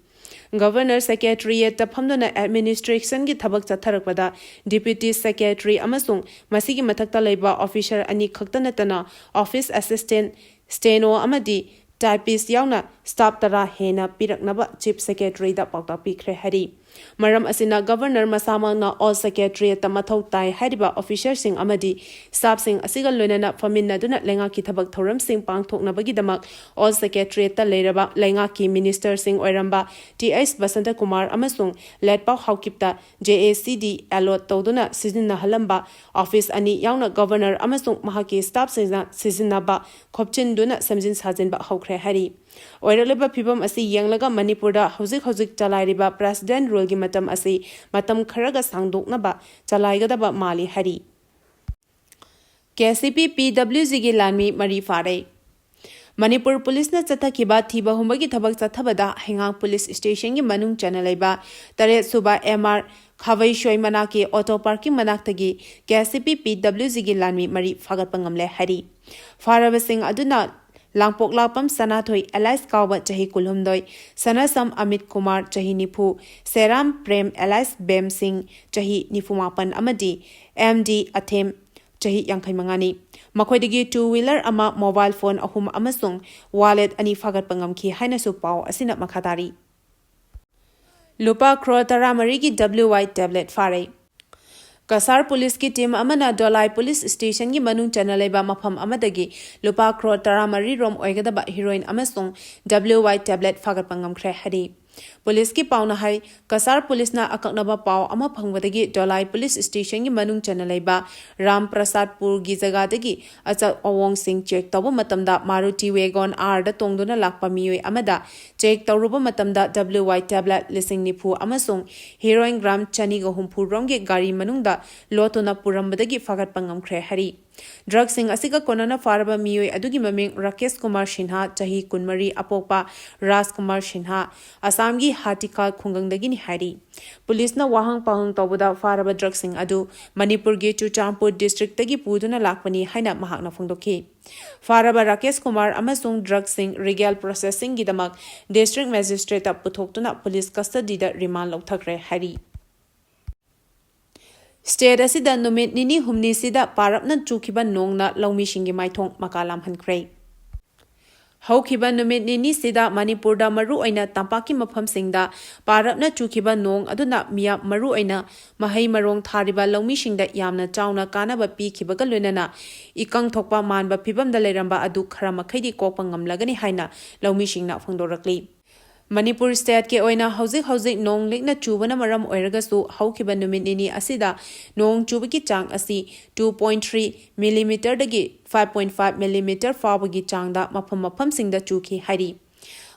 ꯒꯚꯔꯅꯔ ꯁꯦꯀ꯭ꯔꯦꯇꯔꯤꯌꯦꯠꯇ ꯐꯝꯗꯨꯅ administration ꯒꯤ ꯊꯕꯛ ꯆꯠꯊꯔꯛꯄꯗ deputy secretary ꯑꯃꯁꯨꯡ ꯃꯁꯤꯒꯤ ꯃꯊꯛꯇ ꯂꯩꯕ officer ꯑꯅꯤ ꯈꯛꯇ ꯅꯠꯇꯅ office assistant, steno ꯑꯃꯗꯤ typist ꯌꯥꯎꯅ staff ꯇꯔꯥ ꯍꯦꯟꯅ ꯄꯤꯔꯛꯅꯕ chief secretary ꯗ ꯄꯥꯎꯇꯥꯛ ꯄꯤꯈ꯭ꯔꯦ ꯍꯥꯏꯔꯤ꯫ ꯃꯔꯝ ꯑꯁꯤꯅ Governor ꯃꯁꯥꯃꯛꯅ Old Secretariat ꯇ ꯃꯊꯧ ꯇꯥꯏ ꯍꯥꯏꯔꯤꯕ officer ꯁꯤꯡ ꯑꯃꯗꯤ staff ꯁꯤꯡ ꯑꯁꯤꯒ ꯂꯣꯏꯅꯅ ꯐꯝꯃꯤꯟꯅꯗꯨꯅ ꯂꯩꯉꯥꯛꯀꯤ ꯊꯕꯛ ꯊꯧꯔꯝꯁꯤꯡ ꯄꯥꯡꯊꯣꯛꯅꯕꯒꯤꯗꯃꯛ Old Secretariat ꯇ ꯂꯩꯔꯕ ꯂꯩꯉꯥꯛꯀꯤ minister ꯁꯤꯡ ꯑꯣꯏꯔꯝꯕ ꯇꯤ ꯑꯩꯆ ꯕꯁꯟꯇꯀꯨꯃꯥꯔ ꯑꯃꯁꯨꯡ ꯂꯦꯠꯄꯥꯎ ꯍꯥꯎꯀꯤꯞꯇ J A C D allot ꯇꯧꯗꯨꯅ ꯁꯤꯖꯤꯟꯅꯍꯜꯂꯝꯕ office ꯑꯅꯤ ꯌꯥꯎꯅ Governor ꯑꯃꯁꯨꯡ ꯃꯍꯥꯛꯀꯤ staff ꯁꯤꯡꯅ ꯁꯤꯖꯤꯟꯅꯕ ꯈꯣꯞꯆꯤꯟꯗꯨꯅ ꯁꯦꯝꯖꯤꯟ ꯁꯥꯖꯤꯟꯕ ꯍꯧꯈ꯭ꯔꯦ ꯍꯥꯏꯔꯤ꯫ ꯑꯣꯏꯔꯛꯂꯤꯕ ꯐꯤꯕꯝ ꯑꯁꯤ ꯌꯦꯡꯂꯒ ꯃꯅꯤꯄꯨꯔꯗ ꯍꯧꯖꯤꯛ ꯍꯧꯖꯤꯛ ꯆꯂꯥꯏꯔꯤꯕ President Rule ꯒꯤ ꯃꯇꯝ ꯑꯁꯤ ꯃꯇꯝ ꯈꯔꯒ ꯁꯥꯡꯗꯣꯛꯅꯕ ꯆꯂꯥꯏꯒꯗꯕ ꯃꯥꯜꯂꯤ ꯍꯥꯏꯔꯤ꯫ K C P P W G ꯒꯤ ꯂꯥꯟꯃꯤ ꯃꯔꯤ ꯐꯥꯔꯦ꯫ ꯃꯅꯤꯄꯨꯔ ꯄꯨꯂꯤꯁꯅ ꯆꯠꯊꯈꯤꯕ ꯊꯤꯕ ꯍꯨꯝꯕꯒꯤ ꯊꯕꯛ ꯆꯠꯊꯕꯗ ꯍꯩꯉꯥꯡ ꯄꯨꯂꯤꯁ ꯁ꯭ꯇꯦꯁꯟꯒꯤ ꯃꯅꯨꯡ ꯆꯟꯅ ꯂꯩꯕ ꯇꯔꯦꯠ ꯁꯨꯕ M R ꯈꯥꯕꯩꯁꯣꯏ ꯃꯅꯥꯛꯀꯤ auto parking ꯃꯅꯥꯛꯇꯒꯤ K C P P W G ꯒꯤ ꯂꯥꯟꯃꯤ ꯃꯔꯤ ꯐꯥꯒꯠꯄ ꯉꯝꯂꯦ ꯍꯥꯏꯔꯤ꯫ ꯐꯥꯔꯕꯁꯤꯡ ꯑꯗꯨꯅ ꯂꯥꯡꯄꯣꯛꯂꯥꯛꯄꯝ ꯁꯅꯥꯊꯣꯏ alias ꯀꯥꯎꯕ ꯆꯍꯤ ꯀꯨꯟꯍꯨꯝꯗꯣꯏ, ꯁꯅꯥꯁꯝ ꯑꯃꯤꯠ ꯀꯨꯃꯥꯔ ꯆꯍꯤ ꯅꯤꯐꯨ, ꯁꯦꯔꯥꯝ ꯄ꯭ꯔꯦꯝ alias ꯕꯦꯝ ꯁꯤꯡ ꯆꯍꯤ ꯅꯤꯐꯨ ꯃꯥꯄꯟ ꯑꯃꯗꯤ M D ꯑꯊꯦꯝ ꯆꯍꯤ ꯌꯥꯡꯈꯩ ꯃꯉꯥꯅꯤ꯫ ꯃꯈꯣꯏꯗꯒꯤ two wheeler ꯑꯃ, mobile phone ꯑꯍꯨꯝ ꯑꯃꯁꯨꯡ wallet ꯑꯅꯤ ꯐꯥꯒꯠꯄ ꯉꯝꯈꯤ ꯍꯥꯏꯅꯁꯨ ꯄꯥꯎ ꯑꯁꯤꯅ ꯃꯈꯥ ꯇꯥꯔꯤ꯫ ꯂꯨꯄꯥ ꯀ꯭ꯔꯣꯔ ꯇꯔꯥꯃꯔꯤꯒꯤ W Y tablet ꯐꯥꯔꯦ꯫ ꯀꯁꯥꯔ ꯄꯨꯂꯤꯁꯀꯤ team ꯑꯃꯅ ꯗꯣꯂꯥꯏ ꯄꯨꯂꯤꯁ ꯁ꯭ꯇꯦꯁꯟꯒꯤ ꯃꯅꯨꯡ ꯆꯟꯅ ꯂꯩꯕ ꯃꯐꯝ ꯑꯃꯗꯒꯤ ꯂꯨꯄꯥ ꯀ꯭ꯔꯣꯔ ꯇꯔꯥꯃꯔꯤ ꯔꯣꯝ ꯑꯣꯏꯒꯗꯕ heroin ꯑꯃꯁꯨꯡ W Y tablet ꯐꯥꯒꯠꯄ ꯉꯝꯈ꯭ꯔꯦ ꯍꯥꯏꯔꯤ꯫ ꯄꯨꯂꯤꯁꯀꯤ ꯄꯥꯎꯅ ꯍꯥꯏ, ꯀꯁꯥꯔ ꯄꯨꯂꯤꯁꯅ ꯑꯀꯛꯅꯕ ꯄꯥꯎ ꯑꯃ ꯐꯪꯕꯗꯒꯤ ꯗꯣꯂꯥꯏ ꯄꯨꯂꯤꯁ ꯁ꯭ꯇꯦꯁꯟꯒꯤ ꯃꯅꯨꯡ ꯆꯟꯅ ꯂꯩꯕ ꯔꯥꯝ ꯄ꯭ꯔꯁꯥꯗꯄꯨꯔꯒꯤ ꯖꯒꯥꯗꯒꯤ ꯑꯆꯧ ꯑꯋꯣꯡꯁꯤꯡ check ꯇꯧꯕ ꯃꯇꯝꯗ Maruti WagonR ꯗ ꯇꯣꯡꯗꯨꯅ ꯂꯥꯛꯄ ꯃꯤꯑꯣꯏ ꯑꯃꯗ check ꯇꯧꯔꯨꯕ ꯃꯇꯝꯗ W Y tablet ꯂꯤꯁꯤꯡ ꯅꯤꯐꯨ ꯑꯃꯁꯨꯡ heroin gram ꯆꯅꯤꯒ ꯍꯨꯝꯐꯨ ꯔꯣꯝꯒꯤ ꯒꯥꯔꯤ ꯃꯅꯨꯡꯗ ꯂꯣꯠꯇꯨꯅ ꯄꯨꯔꯝꯕꯗꯒꯤ ꯐꯥꯒꯠꯄ ꯉꯝꯈ꯭ꯔꯦ ꯍꯥꯏꯔꯤ꯫ Drug ꯁꯤꯡ ꯑꯁꯤꯒ ꯀꯣꯟꯅꯅ ꯐꯥꯔꯕ ꯃꯤꯑꯣꯏ ꯑꯗꯨꯒꯤ ꯃꯃꯤꯡ ꯔꯥꯀꯦꯁ ꯀꯨꯃꯥꯔ ꯁꯤꯟꯍꯥ, ꯆꯍꯤ ꯀꯨꯟꯃꯔꯤ, ꯑꯄꯣꯛꯄ ꯔꯥꯖ ꯀꯨꯃꯥꯔ ꯁꯤꯟꯍꯥ, ꯑꯁꯥꯝꯒꯤ ꯍꯥꯇꯤꯀꯥ ꯈꯨꯡꯒꯪꯗꯒꯤꯅꯤ ꯍꯥꯏꯔꯤ꯫ ꯄꯨꯂꯤꯁꯅ ꯋꯥꯍꯪ ꯄꯥꯎꯍꯪ ꯇꯧꯕꯗ ꯐꯥꯔꯕ drug ꯁꯤꯡ ꯑꯗꯨ ꯃꯅꯤꯄꯨꯔꯒꯤ ꯆꯨꯔꯆꯥꯟꯄꯨꯔ district ꯇꯒꯤ ꯄꯨꯗꯨꯅ ꯂꯥꯛꯄꯅꯤ ꯍꯥꯏꯅ ꯃꯍꯥꯛꯅ ꯐꯣꯡꯗꯣꯛꯈꯤ꯫ ꯐꯥꯔꯕ ꯔꯥꯀꯦꯁ ꯀꯨꯃꯥꯔ ꯑꯃꯁꯨꯡ drug ꯁꯤꯡ legal processing ꯒꯤꯗꯃꯛ district magistrate ꯇ ꯄꯨꯊꯣꯛꯇꯨꯅ ꯄꯨꯂꯤꯁ custody ꯗ remand ꯂꯧꯊꯈ꯭ꯔꯦ ꯍꯥꯏꯔꯤ꯫ State ꯑꯁꯤꯗ ꯅꯨꯃꯤꯠ ꯅꯤꯅꯤ ꯍꯨꯝꯅꯤꯁꯤꯗ ꯄꯥꯔꯞꯅ ꯆꯨꯈꯤꯕ ꯅꯣꯡꯅ ꯂꯧꯃꯤꯁꯤꯡꯒꯤ ꯃꯥꯏꯊꯣꯡ ꯃꯀꯥ ꯂꯥꯝꯍꯟꯈ꯭ꯔꯦ꯫ ꯍꯧꯈꯤꯕ ꯅꯨꯃꯤꯠ ꯅꯤꯅꯤꯁꯤꯗ ꯃꯅꯤꯄꯨꯔꯗ ꯃꯔꯨꯑꯣꯏꯅ ꯇꯝꯄꯥꯛꯀꯤ ꯃꯐꯝꯁꯤꯡꯗ ꯄꯥꯔꯞꯅ ꯆꯨꯈꯤꯕ ꯅꯣꯡ ꯑꯗꯨꯅ ꯃꯤꯌꯥꯝ, ꯃꯔꯨꯑꯣꯏꯅ ꯃꯍꯩ ꯃꯔꯣꯡ ꯊꯥꯔꯤꯕ ꯂꯧꯃꯤꯁꯤꯡꯗ ꯌꯥꯝꯅ ꯆꯥꯎꯅ ꯀꯥꯟꯅꯕ ꯄꯤꯈꯤꯕꯒ ꯂꯣꯏꯅꯅ ꯏꯀꯪ ꯊꯣꯛꯄ ꯃꯥꯟꯕ ꯐꯤꯕꯝꯗ ꯂꯩꯔꯝꯕ ꯑꯗꯨ ꯈꯔ ꯃꯈꯩꯗꯤ ꯀꯣꯛꯄ ꯉꯝꯂꯒꯅꯤ ꯍꯥꯏꯅ ꯂꯧꯃꯤꯁꯤꯡꯅ ꯐꯣꯡꯗꯣꯔꯛꯂꯤ꯫ ꯃꯅꯤꯄꯨꯔ stateꯀꯤ ꯑꯣꯏꯅ ꯍꯧꯖꯤꯛ ꯍꯧꯖꯤꯛ ꯅꯣꯡ ꯂꯤꯛꯅ ꯆꯨꯕꯅ ꯃꯔꯝ ꯑꯣꯏꯔꯒꯁꯨ, ꯍꯧꯈꯤꯕ ꯅꯨꯃꯤꯠ ꯅꯤꯅꯤ ꯑꯁꯤꯗ ꯅꯣꯡ ꯆꯨꯕꯒꯤ ꯆꯥꯡ ꯑꯁꯤ two point three millimeterꯗꯒꯤ five point five millimeter ꯐꯥꯎꯕꯒꯤ ꯆꯥꯡꯗ ꯃꯐꯝ ꯃꯐꯝꯁꯤꯡꯗ ꯆꯨꯈꯤ ꯍꯥꯏꯔꯤ꯫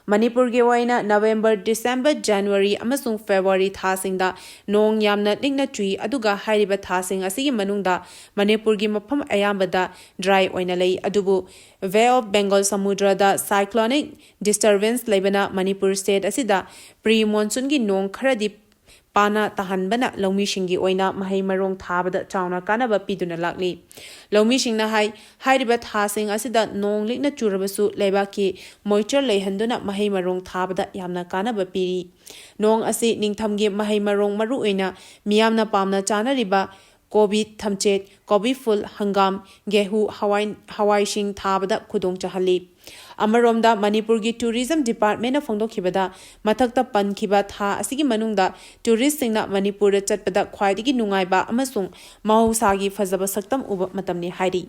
ꯃꯅꯤꯄꯨꯔꯒꯤ ꯑꯣꯏꯅ November, December, January ꯑꯃꯁꯨꯡ February ꯊꯥꯁꯤꯡꯗ ꯅꯣꯡ ꯌꯥꯝꯅ ꯂꯤꯛꯅ ꯆꯨꯏ, ꯑꯗꯨꯒ ꯍꯥꯏꯔꯤꯕ ꯊꯥꯁꯤꯡ ꯑꯁꯤꯒꯤ ꯃꯅꯨꯡꯗ ꯃꯅꯤꯄꯨꯔꯒꯤ ꯃꯐꯝ ꯑꯌꯥꯝꯕꯗ dry ꯑꯣꯏꯅ ꯂꯩ꯫ ꯑꯗꯨꯕꯨ Bay of Bengal ꯁꯃꯨꯗ꯭ꯔꯗ cyclonic disturbance ꯂꯩꯕꯅ ꯃꯅꯤꯄꯨꯔ state ꯑꯁꯤꯗ pre monsoonꯒꯤ ꯅꯣꯡ ꯈꯔꯗꯤ ꯄꯥꯅ ꯇꯥꯍꯟꯕꯅ ꯂꯧꯃꯤꯁꯤꯡꯒꯤ ꯑꯣꯏꯅ ꯃꯍꯩ ꯃꯔꯣꯡ ꯊꯥꯕꯗ ꯆꯥꯎꯅ ꯀꯥꯟꯅꯕ ꯄꯤꯗꯨꯅ ꯂꯥꯛꯂꯤ꯫ ꯂꯧꯃꯤꯁꯤꯡꯅ ꯍꯥꯏ, ꯍꯥꯏꯔꯤꯕ ꯊꯥꯁꯤꯡ ꯑꯁꯤꯗ ꯅꯣꯡ ꯂꯤꯛꯅ ꯆꯨꯔꯕꯁꯨ, ꯂꯩꯕꯥꯛꯀꯤ moisture ꯂꯩꯍꯟꯗꯨꯅ ꯃꯍꯩ ꯃꯔꯣꯡ ꯊꯥꯕꯗ ꯌꯥꯝꯅ ꯀꯥꯟꯅꯕ ꯄꯤꯔꯤ꯫ ꯅꯣꯡ ꯑꯁꯤ ꯅꯤꯡꯊꯝꯒꯤ ꯃꯍꯩ ꯃꯔꯣꯡ, ꯃꯔꯨꯑꯣꯏꯅ ꯃꯤꯌꯥꯝꯅ ꯄꯥꯝꯅ ꯆꯥꯅꯔꯤꯕ ꯀꯣꯕꯤ, ꯊꯝꯆꯦꯠ, ꯀꯣꯕꯤ ꯐꯨꯜ, ꯍꯪꯒꯥꯝ, ꯒꯦꯍꯨ, ꯍꯋꯥꯏ, ꯍꯋꯥꯏꯁꯤꯡ ꯊꯥꯕꯗ ꯈꯨꯗꯣꯡ ꯆꯥꯍꯜꯂꯤ꯫ ꯑꯃꯔꯣꯝꯗ, ꯃꯅꯤꯄꯨꯔꯒꯤ tourism departmentꯅ ꯐꯣꯡꯗꯣꯛꯈꯤꯕꯗ, ꯃꯊꯛꯇ ꯄꯟꯈꯤꯕ ꯊꯥ ꯑꯁꯤꯒꯤ ꯃꯅꯨꯡꯗ touristꯁꯤꯡꯅ ꯃꯅꯤꯄꯨꯔꯗ ꯆꯠꯄꯗ ꯈ꯭ꯋꯥꯏꯗꯒꯤ ꯅꯨꯡꯉꯥꯏꯕ ꯑꯃꯁꯨꯡ ꯃꯍꯧꯁꯥꯒꯤ ꯐꯖꯕ ꯁꯛꯇꯝ ꯎꯕ ꯃꯇꯝꯅꯤ ꯍꯥꯏꯔꯤ꯫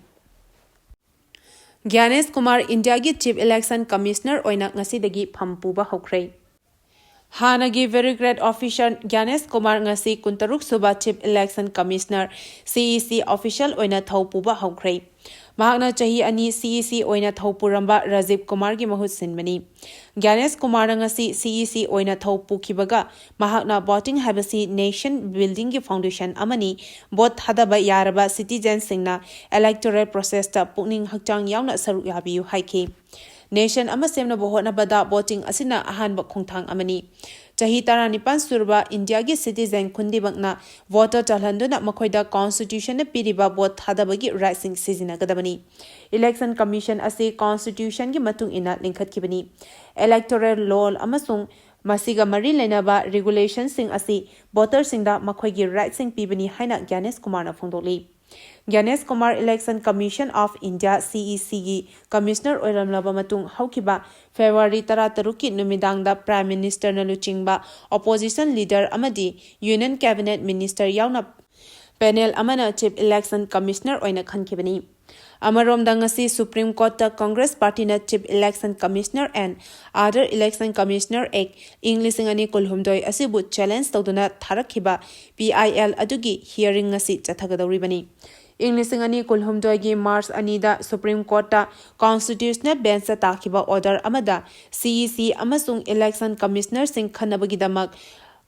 ꯒ꯭ꯌꯥꯅꯦꯁ ꯀꯨꯃꯥꯔ ꯏꯟꯗꯤꯌꯥꯒꯤ Chief Election Commissioner ꯑꯣꯏꯅ ꯉꯁꯤꯗꯒꯤ ꯐꯝ ꯄꯨꯕ ꯍꯧꯈ꯭ꯔꯦ꯫ ꯍꯥꯟꯅꯒꯤ bureaucrat officer ꯒ꯭ꯌꯥꯅꯦꯁ ꯀꯨꯃꯥꯔ ꯉꯁꯤ ꯀꯨꯟꯇꯔꯨꯛ ꯁꯨꯕ Chief Election Commissioner, C E C official ꯑꯣꯏꯅ ꯊꯧ ꯄꯨꯕ ꯍꯧꯈ꯭ꯔꯦ꯫ ꯃꯍꯥꯛꯅ ꯆꯍꯤ ꯑꯅꯤ C E C ꯑꯣꯏꯅ ꯊꯧ ꯄꯨꯔꯝꯕ ꯔꯥꯖꯤꯕ ꯀꯨꯃꯥꯔꯒꯤ ꯃꯍꯨꯠ ꯁꯤꯟꯕꯅꯤ꯫ ꯒ꯭ꯌꯥꯅꯦꯁ ꯀꯨꯃꯥꯔꯅ ꯉꯁꯤ C E C ꯑꯣꯏꯅ ꯊꯧ ꯄꯨꯈꯤꯕꯒ, ꯃꯍꯥꯛꯅ voting ꯍꯥꯏꯕꯁꯤ nation buildingꯒꯤ foundation ꯑꯃꯅꯤ, vote ꯊꯥꯗꯕ ꯌꯥꯔꯕ citizenꯁꯤꯡꯅ electoral processꯇ ꯄꯨꯛꯅꯤꯡ ꯍꯛꯆꯥꯡ ꯌꯥꯎꯅ ꯁꯔꯨꯛ ꯌꯥꯕꯤꯌꯨ ꯍꯥꯏꯈꯤ꯫ Nation ꯑꯃ ꯁꯦꯝꯅꯕ ꯍꯣꯠꯅꯕꯗ voting ꯑꯁꯤꯅ ꯑꯍꯥꯟꯕ ꯈꯣꯡꯊꯥꯡ ꯑꯃꯅꯤ꯫ ꯆꯍꯤ ꯇꯔꯥꯅꯤꯄꯥꯟ ꯁꯨꯔꯕ ꯏꯟꯗꯤꯌꯥꯒꯤ citizen ꯈꯨꯗꯤꯡꯃꯛꯅ voter ꯆꯜꯍꯟꯗꯨꯅ ꯃꯈꯣꯏꯗ constitutionꯅ ꯄꯤꯔꯤꯕ vote ꯊꯥꯗꯕꯒꯤ rightꯁꯤꯡ ꯁꯤꯖꯤꯟꯅꯒꯗꯕꯅꯤ꯫ Election Commission ꯑꯁꯤ constitutionꯒꯤ ꯃꯇꯨꯡ ꯏꯟꯅ ꯂꯤꯡꯈꯠꯈꯤꯕꯅꯤ꯫ Electoral law ꯑꯃꯁꯨꯡ ꯃꯁꯤꯒ ꯃꯔꯤ ꯂꯩꯅꯕ regulationꯁꯤꯡ ꯑꯁꯤ voterꯁꯤꯡꯗ ꯃꯈꯣꯏꯒꯤ rightꯁꯤꯡ ꯄꯤꯕꯅꯤ ꯍꯥꯏꯅ ꯒ꯭ꯌꯥꯅꯦꯁ ꯀꯨꯃꯥꯔꯅ ꯐꯣꯡꯗꯣꯛꯂꯤ꯫ ꯒ꯭ꯌꯥꯅꯦꯁ Kumar Election Commission of India, CECꯒꯤ Commissioner ꯑꯣꯏꯔꯝꯂꯕ ꯃꯇꯨꯡ ꯍꯧꯈꯤꯕ February ꯇꯔꯥꯇꯔꯨꯛꯀꯤ ꯅꯨꯃꯤꯗꯥꯡꯗ Prime Ministerꯅ ꯂꯨꯆꯤꯡꯕ Opposition Leader ꯑꯃꯗꯤ Union Cabinet Minister ꯌꯥꯎꯅ panel ꯑꯃꯅ Chief Election Commissioner ꯑꯣꯏꯅ ꯈꯟꯈꯤꯕꯅꯤ꯫ ꯑꯃꯔꯣꯝꯗ, ꯉꯁꯤ Supreme Courtꯇ Congress Partyꯅ Chief Election Commissioner and Other Election Commissioner Act ꯏꯪ ꯂꯤꯁꯤꯡ ꯑꯅꯤ ꯀꯨꯟꯍꯨꯝꯗꯣꯏ ꯑꯁꯤꯕꯨ challenge ꯇꯧꯗꯨꯅ ꯊꯥꯔꯛꯈꯤꯕ PIL ꯑꯗꯨꯒꯤ hearing ꯉꯁꯤ ꯆꯠꯊꯒꯗꯧꯔꯤꯕꯅꯤ꯫ ꯏꯪ ꯂꯤꯁꯤꯡ ꯑꯅꯤ ꯀꯨꯟꯍꯨꯝꯗꯣꯏꯒꯤ March ꯑꯅꯤꯗ Supreme Courtꯇ Constitutional Benchꯇ ꯇꯥꯈꯤꯕ order ꯑꯃꯗ CEC ꯑꯃꯁꯨꯡ Election Commissionerꯁꯤꯡ ꯈꯟꯅꯕꯒꯤꯗꯃꯛ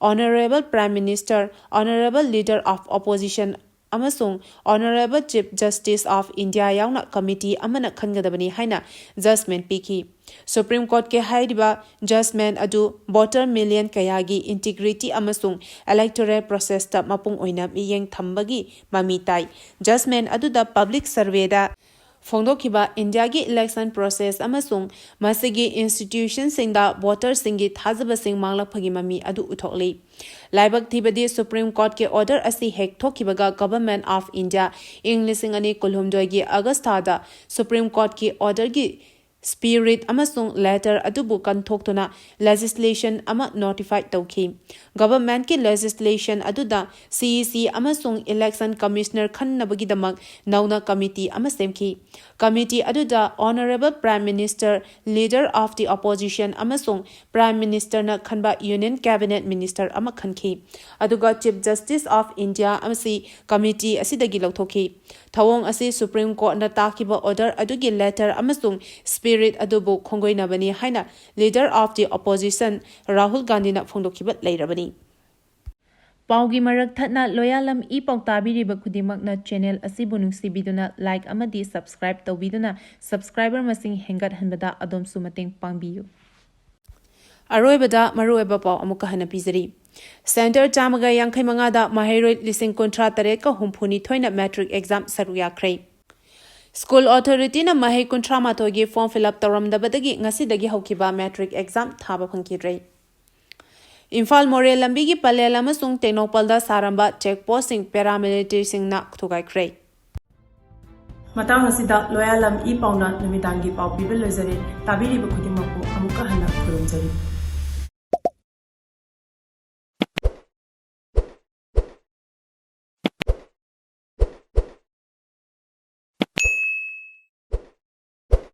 Honorable Prime Minister, Honorable Leader of Opposition ꯑꯃꯁꯨꯡ Honorable Chief Justice of India ꯌꯥꯎꯅ committee ꯑꯃꯅ ꯈꯟꯒꯗꯕꯅꯤ ꯍꯥꯏꯅ judgment ꯄꯤꯈꯤ꯫ Supreme Courtꯀꯤ ꯍꯥꯏꯔꯤꯕ judgment ꯑꯗꯨ voter million ꯀꯌꯥꯒꯤ integrity ꯑꯃꯁꯨꯡ electoral processꯇ ꯃꯄꯨꯡ ꯑꯣꯏꯅ ꯃꯤꯠꯌꯦꯡ ꯊꯝꯕꯒꯤ ꯃꯃꯤ ꯇꯥꯏ꯫ Judgment ꯑꯗꯨꯗ public surveyꯗ ꯐꯣꯡꯗꯣꯛꯈꯤꯕ ꯏꯟꯗꯤꯌꯥꯒꯤ election process ꯑꯃꯁꯨꯡ ꯃꯁꯤꯒꯤ institutionꯁꯤꯡꯗ voterꯁꯤꯡꯒꯤ ꯊꯥꯖꯕꯁꯤꯡ ꯃꯥꯡꯂꯛꯄꯒꯤ ꯃꯃꯤ ꯑꯗꯨ ꯎꯠꯊꯣꯛꯂꯤ꯫ ꯂꯥꯏꯕꯛ ꯊꯤꯕꯗꯤ, Supreme Courtꯀꯤ order ꯑꯁꯤ ꯍꯦꯛ ꯊꯣꯛꯈꯤꯕꯒ Government of India ꯏꯪ ꯂꯤꯁꯤꯡ ꯑꯅꯤ ꯀꯨꯟꯍꯨꯝꯗꯣꯏꯒꯤ August ꯊꯥꯗ Supreme Courtꯀꯤ orderꯒꯤ spirit ꯑꯃꯁꯨꯡ letter ꯑꯗꯨꯕꯨ ꯀꯟꯊꯣꯛꯇꯨꯅ legislation ꯑꯃ notify ꯇꯧꯈꯤ꯫ Governmentꯀꯤ legislation ꯑꯗꯨꯗ CEC ꯑꯃꯁꯨꯡ Election Commissioner ꯈꯟꯅꯕꯒꯤꯗꯃꯛ ꯅꯧꯅ committee ꯑꯃ ꯁꯦꯝꯈꯤ꯫ Committee ꯑꯗꯨꯗ Honorable Prime Minister, Leader of the Opposition ꯑꯃꯁꯨꯡ Prime Ministerꯅ ꯈꯟꯕ Union Cabinet Minister ꯑꯃ ꯈꯟꯈꯤ꯫ ꯑꯗꯨꯒ Chief Justice of India ꯑꯁꯤ committee ꯑꯁꯤꯗꯒꯤ ꯂꯧꯊꯣꯛꯈꯤ꯫ ꯊꯧꯑꯣꯡ ꯑꯁꯤ Supreme Courtꯅ ꯇꯥꯈꯤꯕ order ꯑꯗꯨꯒꯤ letter ꯑꯃꯁꯨꯡ spirit ꯑꯗꯨꯕꯨ ꯈꯣꯡꯒꯣꯏꯅꯕꯅꯤ ꯍꯥꯏꯅ Leader of the Opposition Rahul ꯒꯥꯟꯙꯤꯅ ꯐꯣꯡꯗꯣꯛꯈꯤꯕ ꯂꯩꯔꯕꯅꯤ꯫ ꯄꯥꯎꯒꯤ ꯃꯔꯛ ꯊꯠꯅ ꯂꯣꯌꯥꯂꯝ ꯏ ꯄꯥꯎ ꯇꯥꯕꯤꯔꯤꯕ ꯈꯨꯗꯤꯡꯃꯛꯅ channel ꯑꯁꯤꯕꯨ ꯅꯨꯡꯁꯤꯕꯤꯗꯨꯅ like ꯑꯃꯗꯤ subscribe ꯇꯧꯕꯤꯗꯨꯅ subscriber ꯃꯁꯤꯡ ꯍꯦꯟꯒꯠꯍꯟꯕꯗ ꯑꯗꯣꯝꯁꯨ ꯃꯇꯦꯡ ꯄꯥꯡꯕꯤꯌꯨ꯫ ꯑꯔꯣꯏꯕꯗ ꯃꯔꯨꯑꯣꯏꯕ ꯄꯥꯎ ꯑꯃꯨꯛꯀ ꯍꯟꯅ ꯄꯤꯖꯔꯤ꯫ Centre ꯆꯥꯝꯃꯒ ꯌꯥꯡꯈꯩ ꯃꯉꯥꯗ ꯃꯍꯩꯔꯣꯏ ꯂꯤꯁꯤꯡ ꯀꯨꯟꯊ꯭ꯔꯥ ꯇꯔꯦꯠꯀ ꯍꯨꯝꯐꯨ ꯅꯤꯊꯣꯏꯅ matric exam ꯁꯔꯨꯛ ꯌꯥꯈ꯭ꯔꯦ꯫ School authorityꯅ ꯃꯍꯩ ꯀꯨꯟꯊ꯭ꯔꯥ ꯃꯥꯊꯣꯏꯒꯤ form fill up ꯇꯧꯔꯝꯗꯕꯗꯒꯤ ꯉꯁꯤꯗꯒꯤ ꯍꯧꯈꯤꯕ matric exam ꯊꯥꯕ ꯐꯪꯈꯤꯗ꯭ꯔꯦ꯫ ꯏꯝꯐꯥꯜ ꯃꯣꯔꯦ ꯂꯝꯕꯤꯒꯤ ꯄꯂꯦꯜ ꯑꯃꯁꯨꯡ ꯇꯦꯡꯅꯧꯄꯜꯗ ꯁꯥꯔꯝꯕ check postꯁꯤꯡ paramilitaryꯁꯤꯡꯅ ꯊꯨꯒꯥꯏꯈ꯭ꯔꯦ꯫ ꯃꯇꯥꯡ ꯑꯁꯤꯗ ꯂꯣꯌꯥꯂꯝ ꯏ ꯄꯥꯎꯅ ꯅꯨꯃꯤꯗꯥꯡꯒꯤ ꯄꯥꯎ ꯄꯤꯕ ꯂꯣꯏꯖꯔꯦ꯫ ꯇꯥꯕꯤꯔꯤꯕ ꯈꯨꯗꯤꯡꯃꯛꯄꯨ ꯑꯃꯨꯛꯀ ꯍꯟꯅ ꯈꯨꯔꯨꯝꯖꯔꯤ꯫